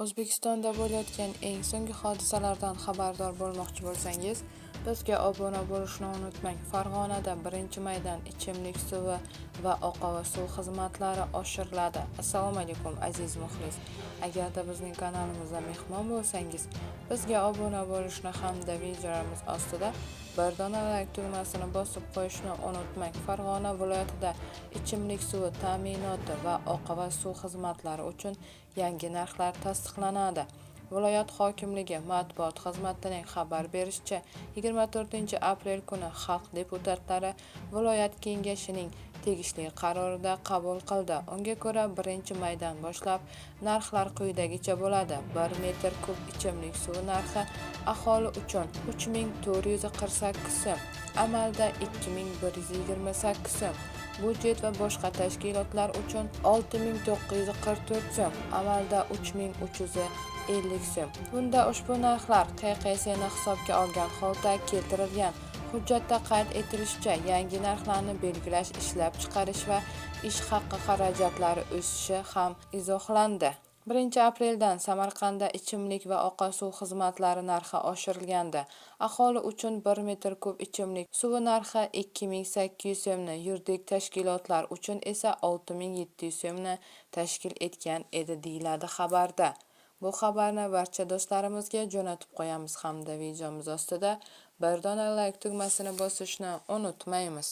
O'zbekistonda bo'layotgan eng so'nggi hodisalardan xabardor bo'lmoqchi bo'lsangiz, bizga obuna bo'lishni unutmang. Farg'onada 1-maydan ichimlik suvi va oqova suv xizmatlari oshiriladi. Assalomu alaykum, aziz muxlis. Agarda bizning kanalimizda mehmon bo'lsangiz, bizga obuna bo'lishni hamda videolarimiz ostida bir dona like tugmasini bosib qo'yishni unutmang. Farg'ona viloyatida ichimlik suvi ta'minoti va oqova suv xizmatlari uchun yangi narxlar tasdiqlanadi. Viloyat hokimligi matbuot xizmatining xabar berishicha, 24-aprel kuni xalq deputatlari viloyat kengashining tegishli qarorida qabul qildi. Unga ko'ra, 1-maydan boshlab narxlar quyidagicha bo'ladi. 1 metr kub ichimlik suvi narxi aholi uchun 3448 so'm, amalda 2128 so'm, budjet va boshqa tashkilotlar uchun 6944 so'm, amalda 3350 so'm. Bunda ushbu narxlar QQSni hisobga olgan holda keltirilgan. Hujjatda qayd etilishicha, yangi narxlarni belgilash ishlab chiqarish va ish haqi xarajatlari o'sishi ham izohlandi. 1-apreldan Samarqandda ichimlik va oqova suv xizmatlari narxi oshirilgandi. Aholi uchun 1 metr kub ichimlik suvi narxi 2800 so'mni, yuridik tashkilotlar uchun esa 6700 so'mni tashkil etgan edi, deyiladi xabarda. Bu xabarni barcha do'stlarimizga jo'natib qo'yamiz hamda videomiz ostida bir dona like tugmasini bosishni unutmaymiz.